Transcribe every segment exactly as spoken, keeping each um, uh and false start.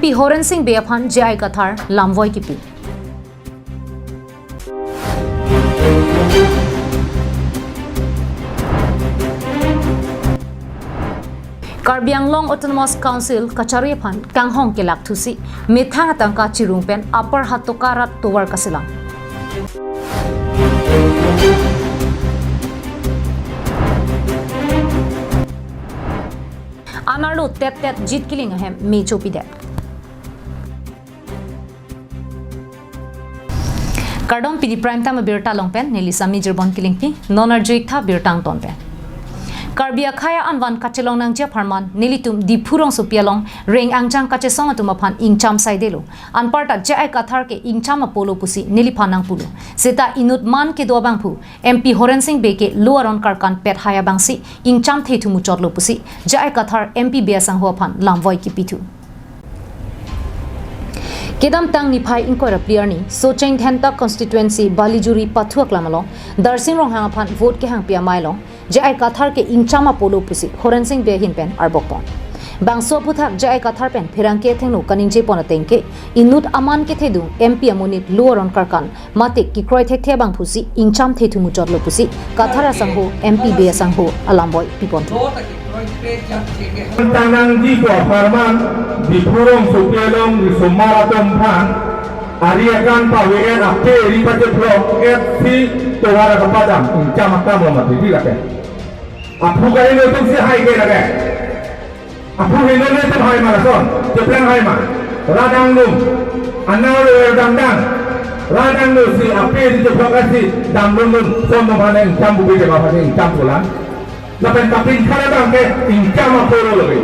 P Horen Sing Bey aphan J I Kathar lamvoi kipi. Karbi Anglong Autonomous Council kachari aphan kanghong kelak thusi methang atangka chirung pen Upper Hatoka rat tovar kasilang. Anarlo tet tet jit kiling ahem me chopidet. Kardom, pini Prime Time abirta along pen neli Sami Jirbon Kilingpi, non arjuiktha birta angton pen. Karbi akhei anvan kachelong nangji apharman nelitum Diphu rongsopi along reng angjang kachesong atum aphan ingcham saidelo. Anparta J I Kathar ke ingcham apolo pusi neliphan nangpulo. Seta inut man kedo abangphu M P Horen Sing Bey ke lo aron karkan pet hai abangsi ingchamthe thu muchotlo pusi J I Kathar M P Bey asangho aphan lamvoi kipithu. Kedamtang niphai ingkoi ra phli arni Socheng Dhenta constituency Balijuri pathu aklam along Darsing Ronghang aphan vote kehangpi amei along J I Kathar ke ingcham apolo pusi Horen Sing Bey ahin pen arbokpon. Bangso aphuthak J I Kathar pen pherangke athengno kaningjepon ateng ke inut aman kethedung M P amonit lo aron karkan mate kekroi thekthe abangphusi ingchamthe thu muchotlo pusi Kathar asangho M P Bey asangho alamvoi piponthu. Tanang di ko aparman di purong supelong di sumar atum aphan ari akan pawe en ape ri pache blok et si tovar kapadam ingcham akam lo mati di lake. Aphu kain lo tum si hai ke lake. Aphu hino ne tum hai ma lason, cheprang hai ma. Radang num, anang lo er dang dang. Radang lo si ape di cheprang asi dam lun lun. Som mo bhane ingcham bubi de ma bhane ingcham pulang. Lapen kapin khara dang ke ingcham apolo lagi.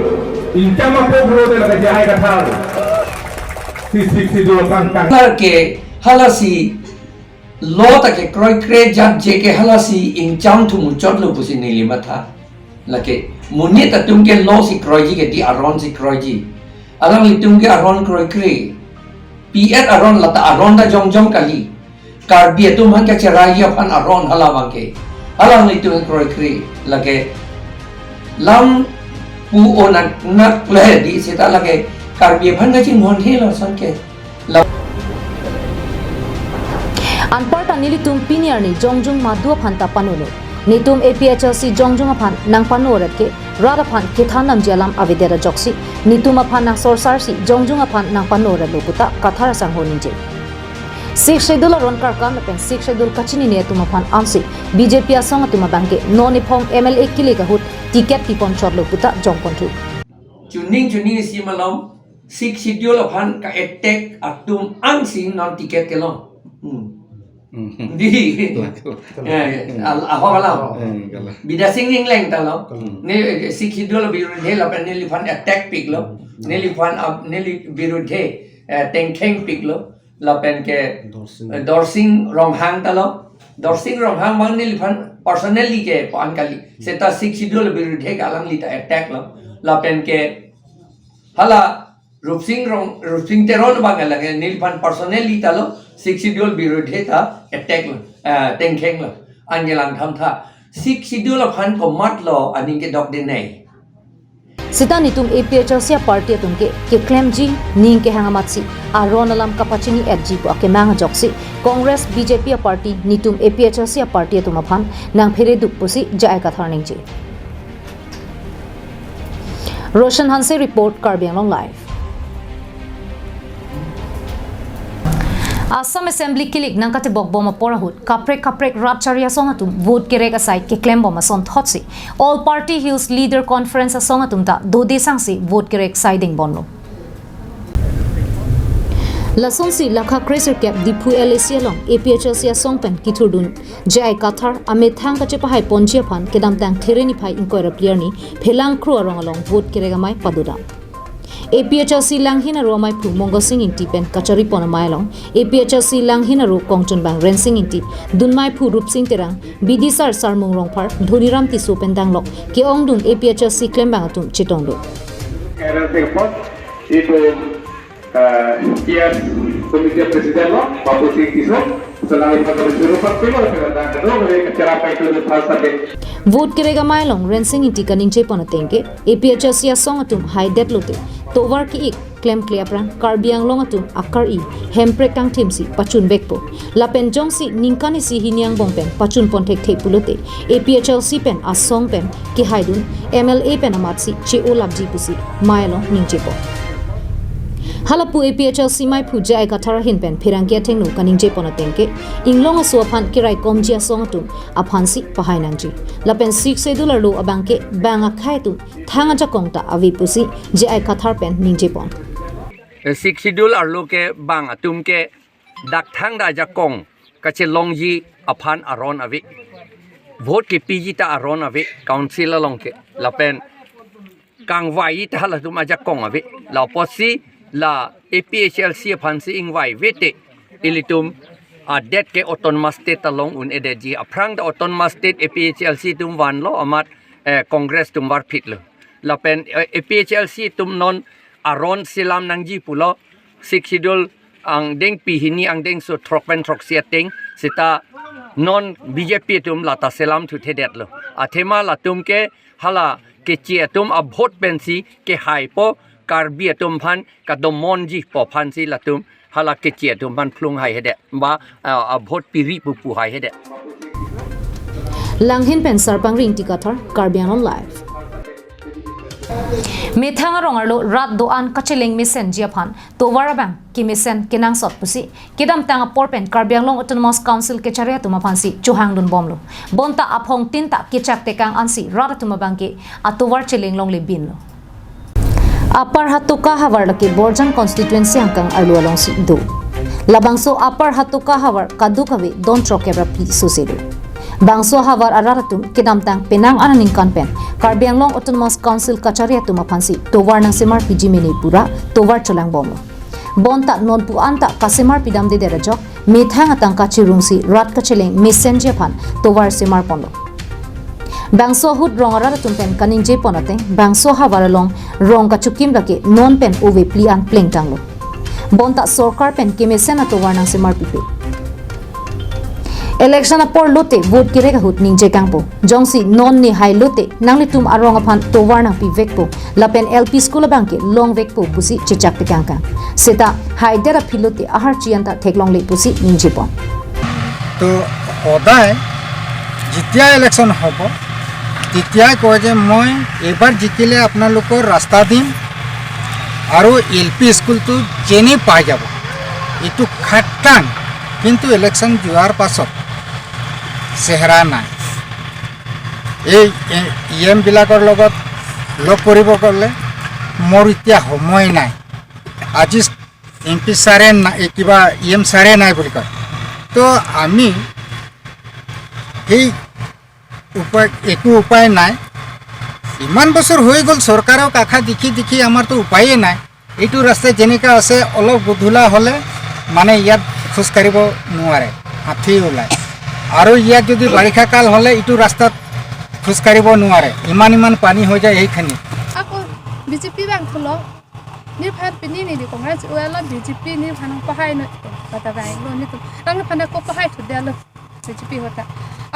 Ingcham apolo de lagi J I Kathar. Si si si dua kang kang. Lar ke halasi lo ta kekroi kre jat je ke halasi ingcham thu muchotlo pusi neli matha. Lake monit atum ke lo si kroiji ke di aron si kroiji. Alanglitum ke aron kroikre. P F aron lata aron ta jongjong kali. Karbi atum aphan kacheraiji aphan aron hala abang ke. Alanglitum kroikre lake lam pu onak nak le di seta lake Karbi aphan kachinghon he lason ke. Anparta nelitum pini arni jongjung madu aphan ta panulo. Netum A P H L C jongjung aphan nangpanu ret ke rat aphan kethan namji alam avedet ajoksi netum aphan nangsorsarsi jongjung aphan nangpanu retlo puta Kathar asangho ningje. Sixth Schedule aron karkan lapen Sixth Schedule kachinine atum aphan ansi B J P asong atum abang ke non ephong M L A kilik ahut ticket pipon chotlo puta jongponthu. Chuning chuning isi malom Sixth Schedule aphan ka-attack atum angsi non ticket kelong. Hmm. Hmm. Di. Kalang, kalang. Eh, al-, ahok alam. Hmm, kalang. Bidya Sing Engleng ta lo. Kalang. Ne, eh, Sixth Schedule birudhe lapen neliphan attack piklo. Hmm. Neliphan ab-, neli birudhe, eh, tengkheng piklo. Lapen ke, Dorsing. Eh, Dorsing Ronghang ta lo. Dorsing Ronghang abang neliphan personally ke pu-an kali. Hmm. Seta Sixth Schedule birudhe ke alangli ta attack lo. Lapen ke hala Rupsing Rong, Rupsing Teron abang lake neliphan personally ta lo, Sixth Schedule birudhe ta attack lo, eh, tengkheng lo, angelang thamtha. Sixth Schedule aphan komat lo aning kedok denei. Seta netum A P H L C aparty atum ke keklemji ning kehang amatsi aron alam kapachini-etji pu akemang ajoksi Congress B J P aparty netum A P H L C aparty atum aphan nangphereduk pusi J I Kathar ningje. Roshan Hanse report, Karbi Anglong Live. Assam Assembly kilik nangkatebok bom apor ahut kaprek kaprek rat chari asong atum vote kerek asai keklem bom ason thotsi All Party Hills Leader Conference asong atum ta dode sangsi vote kerek sai ding bomlo. Lasonsi lakha kresirkep Diphu L A C along A P H L C asong pen kithurdun J I Kathar amethang kachepahai ponji aphan kedamtang There niphai ingkoi ra phli arni Phelang Kro arong along vote kerek amei padodam. A P H L C Langhin aro ameiphu Mongo Sing Ingti pen kachari pon amei along A P H L C Langhin aro kongchunbang Rensing Ingti, dunmeiphu Rupsing Terang, bidisar Sarmung Rongphar, Dhoniram Tisso pen danglok ke-ongdung A P H L C klembang atum chetongdun. Rensing pon itu, eh, yes. Committee President lo, Babu Singh Tisso, selama lima tahun dulu, pasti lo, kita dah kedua kali acara apa itu di pasar deh. Vote kerek amei along Rensing Ingti kaningje pon ateng ke, A P H L C asong atum haidet lote, tovar ki-ik, klemkle aphrang, Karbi Anglong atum akar-i, hemprek kangthim si pachun vekpo. Lapen jongsi ningkan isi hini angbong pen pachun pon thekthe pulote, A P H L C pen asong pen kehaidun, M L A pen amat si che-o lapji pusi amei along ningje pon. Halapu A P H L C meiphu J I Kathar ahin pen pherangke athengno kaningje pon ateng ke, inglong aso aphan keraikomji asong atum aphan si pahai nangji. Lapen Sixth Schedule arlo abang ke bang akhei atum thang ajakong ta ave pusi J I Kathar pen ningje pon. Eh, Sixth Schedule arlo ke bang atum ke dak thangta ajakong kachelongji aphan aron ave. Vote kepiji ta aron ave, council along ke. Lapen kangvai ta halatum ajakong ave. La apotsi la A P H L C aphan si ingvai vete, ilitum adet ke autonomous state ta long un-edetji. Aphrang ta autonomous state A P H L C atum vanlo, amat, eh, Congress atum varphitlo. Lapen, eh, A P H L C atum non aron selam nangji pulo, Sixth Schedule angdengpi hini angdengso throk pen throksi ateng, seta non B J P atum lata selam thuthedetlo. Athema latum ke hala keche atum a-vote pensi kehaipo, Karbi atum aphan kadomonji pu aphan si latum hala keche atum aphan phlung haihedet. Ba, ah, a-vote piri pupu haihedet. Langhin pen Sarpang Ringti Kathar, Karbi Anglong Live. Methang arong arlo rat do-an kacheleng mesenji aphan tovar abang kemesen kenangsot pusi kedamtang apor pen Karbi Anglong Autonomous Council kachari atum aphan si chohangdun bomlo. Bonta aphongtin ta kechak tekang ansi rat atum abang ke atovar cheleng longle binlo. Upper Hatoka havar lake Borjan constituency angkang arlo alongsi do. Labangso Upper Hatoka havar kadokave don throk kep ra phli sose do. Bangso havar arat atum kedamtang penang aningkan pen Karbi Anglong Autonomous Council kachari atum aphan si tovar nangsemar piji mene pura tovar cholang bomlo. Bonta non pu-an ta kasemar pidamdedet ajok, methang atangka chirungsi rat kacheleng mesenji aphan tovar semar ponlo. Bangso ahut rong arat atum pen kaningje pon ateng, bangso havar along rong kachukim lake non pen ove phli an plengtanglo. Bonta sorkar pen kemesen atovar nangsemar pipe. Election apor lote vote kerek ahut ningje kangpo. Jongsi non ne hai lote nanglitum arong aphan tovar nangpivekpo, lapen L P school abang ke longvekpo pusi chechak tekang kang. Seta haidet aphi lote ahar chian ta theklongle pusi ningje pon. তো সদায় যেতিয়া ইলেকশ্যন হ'ব, তেতিয়াই কয় যে মই এইবাৰ জিকিলে আপোনালোকৰ ৰাস্তা দিম আৰু এল পি স্কুলটো যেনে পাই যাব। এইটো খাটাং, কিন্তু ইলেকশ্যন যোৱাৰ পাছত চেহেৰা নাই। এই ই এমবিলাকৰ লগত লগ কৰিব গ'লে মোৰ এতিয়া সময় নাই। আজি এম পি ছাৰে না-, এই কিবা ই এম ছাৰে নাই বুলি কয়। তো আমি সেই উপায়, একো উপায় নাই। ইমান বছৰ হৈ গ'ল, চৰকাৰক আশা দেখি দেখি আমাৰতো উপায়ে নাই। এইটো ৰাস্তা যেনেকা আছে, অলপ গধূলা হ'লে মানে ইয়াত খোজকাঢ়িব নোৱাৰে, হাতী ওলায়। আৰু ইয়াত যদি বাৰিষা কাল হ'লে এইটো ৰাস্তাত খোজকাঢ়িব নোৱাৰে, ইমান ইমান পানী হৈ যায় সেইখিনি। Ako B J P bang thulo, niphan pini neli Congress uelo B J P niphan pahai no, kata bang lo nitum. Ang phan ako pahai thudelo B J P ahut ta.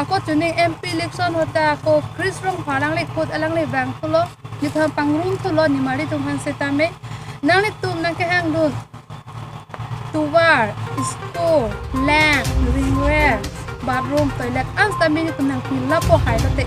Ako chuning M P election ahut ta ako Chris Rongphar alangli ahut alangli bang thulo, niphan pangrum thulo, nimari tum han setame. Nanglitum nangkehangdun tovar, school, lamp, ringware, bathroom, toilet, an setame nitum nangpilapo hai lote.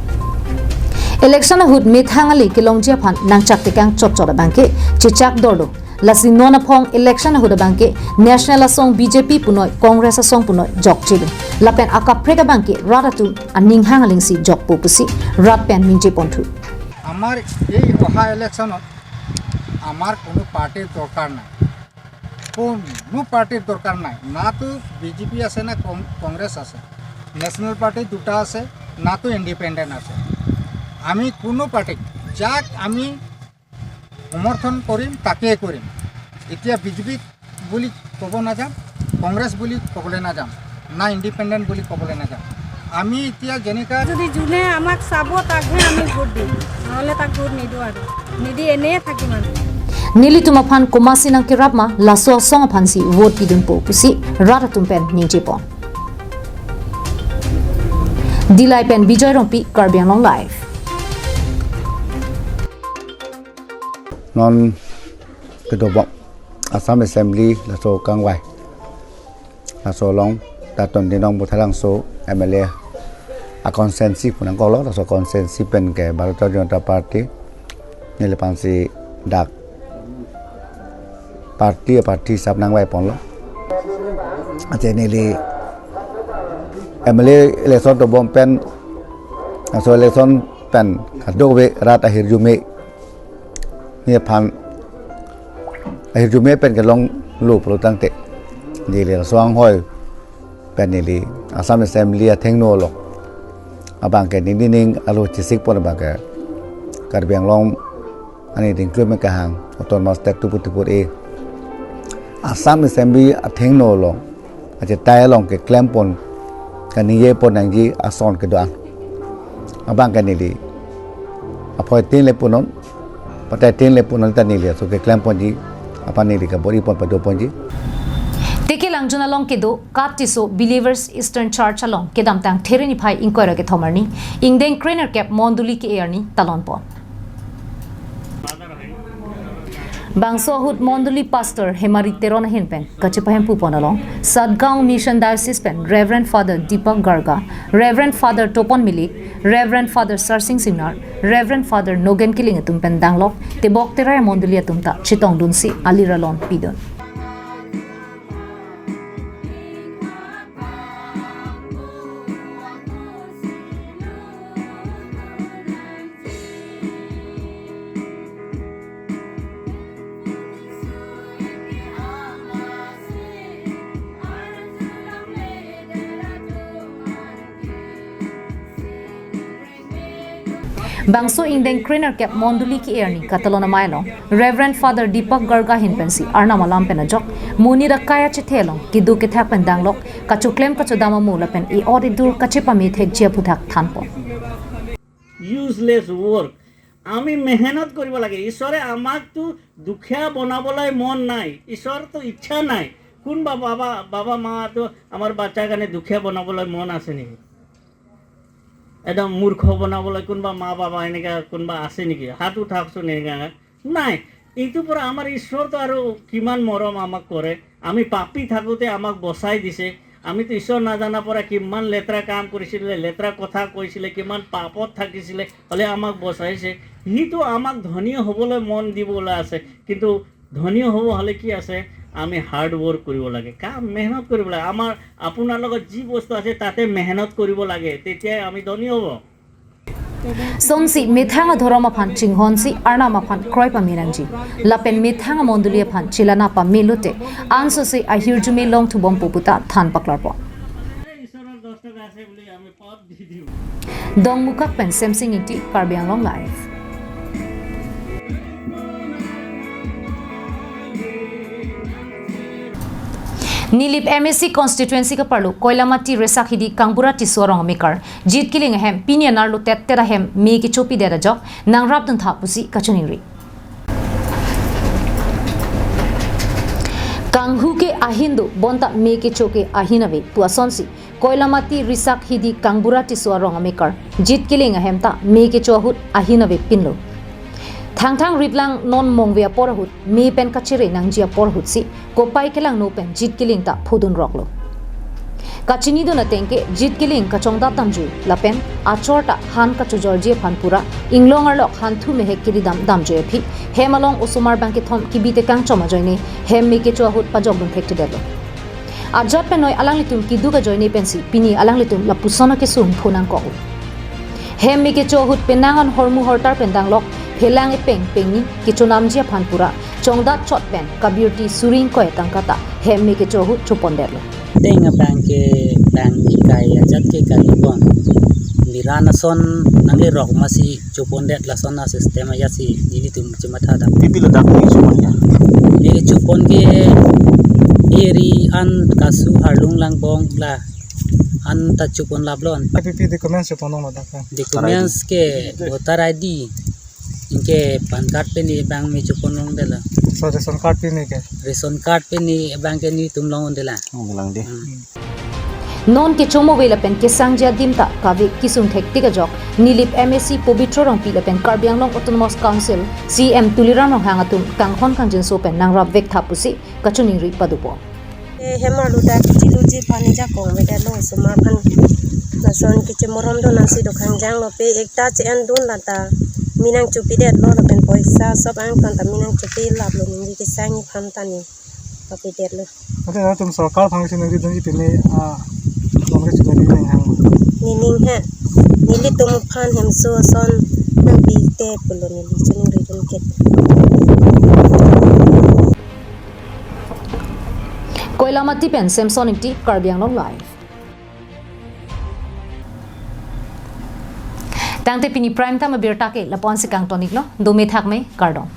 Election ahut methang ale kelongji aphan nangchak tekang chotchot abang ke chechak dorlo. Lasi non aphong election ahut abang ke national asong B J P punoi Congress asong punoi jokchelo. Lapen akaprek abang ke rat atum aning hang alingsi jokpo pusi rat pen ningje ponthu. আমাৰ এই অহা ইলেকশ্যনত আমাৰ কোনো পাৰ্টিৰ দৰকাৰ নাই, কোনো পাৰ্টিৰ দৰকাৰ নাই। নাতো বি জে পি আছে, না কং-, কংগ্ৰেছ আছে। নেশ্যনেল পাৰ্টি দুটা আছে, নাতো ইণ্ডিপেণ্ডেণ্ট আছে। আমি কোনো পাৰ্টিক, যাক আমি সমৰ্থন কৰিম, তাকেই কৰিম। এতিয়া বি জে পি বুলি ক'ব নাযাম, কংগ্ৰেছ বুলি ক'বলৈ নাযাম, না ইণ্ডিপেণ্ডেণ্ট বুলি ক'বলৈ নাযাম। আমি এতিয়া যেনেকা যদি যোনে আমাক চাব, তাকহে আমি ভোট দিম, নহ'লে তাক ভোট নিদিওঁ আৰু, নিদি এনেই থাকিম আৰু। Nelitum aphan komatsi nangkerap ma, laso asong aphansi vote pidunpo pusi rat atum pen ningjepon. Dillai pen Bijoy Rongpi, Karbi Anglong Live. Non kedobok Assam Assembly laso kangvai, laso along Daton Dinong Buthalangso M L A a constituency pu nangkoklo, laso constituency pen ke Bharatiya Janata Party neli aphansi dak party party sap nangvaiponlo. Athe neli M L A election dobom pen, laso election pen kadokave rat ahirjume, nephan ahirjume pen kelonglo pulo tangte, neli laso anghoi pen neli Assam Assembly athengno along abang ke neli ning alo chesikpon abang ke Karbi Anglong ani dingklum kehang Autonomous State two forty-four A Assam Assembly athengno along achetai along keklempon, kaningjepon nangji ason kedo-an abang ke neli aphoi tin le punon, patai tin le punon ta neli aso keklemponji, aphan neli kabor-ipon padoponji. Teke Langjun along kedo Kat Tisso Believers Eastern Church along kedamtang There niphai ingkoi ra kethom arni ingdeng krenerkep mondoli ke-e arni talonpon. Bangso ahut mondoli pastor Hemari Teron ahin pen kachepahemphupon along Satgaon Mission Diocese pen Reverend Father Deepak Garga, Reverend Father Topon Milik, Reverend Father Sarsing Singnar, Reverend Father Nogen Killing atum pen danglok tebok terai mondoli atum ta chetongdunsi aliralon pidun. Bangso ingdeng krenerkep mondoli ke-e arni katalon amei along Reverend Father Deepak Garga ahin pensi Arnam alam pen ajok monit akai achethe along kedo kethak pen danglok kachoklem kachodam amo lapen e-ot edur kachepame thekji aphuthak thanpon. Useless work. আমি মেহনত কৰিব লাগে। ঈশ্বৰে আমাকতো দুখীয়া বনাবলৈ মন নাই, ঈশ্বৰতো ইচ্ছা নাই। কোনোবা বাবা বাবা মাতো আমাৰ বাচ্চাৰ কাৰণে দুখীয়া বনাবলৈ মন আছে নেকি? একদম মূৰ্খ বনাবলৈ কোনোবা মা বাবা এনেকা কোনোবা আছে নেকি? হাত উঠাওকচোন। এনেকা নাই। এইটো পৰা আমাৰ ঈশ্বৰতো আৰু কিমান মৰম আমাক কৰে। আমি পাপী থাকোঁতে আমাক বচাই দিছে। আমিতো ঈশ্বৰ নাজানাৰ পৰা কিমান লেতেৰা কাম কৰিছিলে, লেতেৰা কথা কৈছিলে, কিমান পাপত থাকিছিলে, হ'লে আমাক বচাইছে। সিটো আমাক ধনী হ'বলৈ মন দিবলৈ আছে, কিন্তু ধনী হ'ব হ'লে কি আছে? আমি হাৰ্ড ৱৰ্ক কৰিব লাগে, কাম মেহনত কৰিব লাগে। আমাৰ আপোনাৰ লগত যি বস্তু আছে তাতে মেহনত কৰিব লাগে, তেতিয়াই আমি ধনী হ'ব। Sonsi methang adhorom aphan chinghonsi Arnam aphan kroi pame nangji lapen methang amondoli aphan chelana pame lote ansose ahirjume longthubompo puta than paklarpon. Dongmukak pen Semsing Ingti, Karbi Anglong Live. Nilip M A C constituency kaparlo Koilamati Risakhidi Kangbura Tisso arong amekar Jit Kiling ahem pini anerlo tet tet ahem me kechopidet ajok nangrapduntha pusi kachiningri. Kanghu ke ahin do bonta me kecho ke ahin ave pu asonsi Koilamati Risakhidi Kangbura Tisso arong amekar Jit Kiling ahem ta me kecho ahut ahin avepinlo. Thangthang ritlang non mongve apor ahut me pen kachere nangji apor ahutsi kopai kelangno pen Jit Kiling ta phodunroklo. Kachinidun ateng ke Jit Kiling kachongdat damjui lapen achor ta han kachojorji aphan pura inglong arlok hanthu mehek kiri dam damjui aphi hem along osomar bangkethom kibi tekang chom ajoine hem me kecho ahut pajokdun thekthedetlo. Ajat penoi alanglitum keduk ajoine pensi pini alanglitum lapuson akesung phu nangkok. Hem me kecho ahut penang an hormu hortar pen danglok phelang epeng pengni kechonamji aphan pura chongdat chot pen kabirti suri ingkoi atangka ta hem me kecho ahut chopondetlo. Deng abang ke bang ikai ajat ke kalipon. Miran ason nanglerok masi chopondet lason a system ajatsi nelitum chematha dam. Pipi lo dak ni chopon ya. Neli chopon ke eri an kasu harlung langbong la an ta chopon laplon. Pipi documents chopon nong lo dak ka? Documents ke voter I D. Ke PAN card pen ni abang me chopon longdetlo. So ration card pen ni ke? Ration card pen ni abang ke netum longdetlo. Longdetlo de. Hmm. Non kechomove lapen kesangji adim ta kave kesung thektik ajok Nilip M A C Pobitro Rongpi lapen Karbi Anglong Autonomous Council C E M Tuliram Ronghang atum kanghon kangjinso pen nangrap vek tha pusi kachiningri padopo. Eh, hem arlo ta kechiluji aphan ajakong avedetlo, osomar aphan lason kechemoromdun ansi dokhang janglo, pe ekta che-endun lata menang chopidetlo lapen poisa sop angtan ta menang chopi laplo, neli kesang aphan ta ne pavedetlo. Ante nangtum sorkar aphan kachiningri dunji pine, ah, non kachiningri nang hang. Nening he, nelitum aphan hemso ason nangpite pulo neli chiningri dun ke. Koilamati pen Samson Ingti, Karbi Anglong Live. Tangte pini prime time abirta ke lapu-an si kangton-iklo, dome thakme, kardom.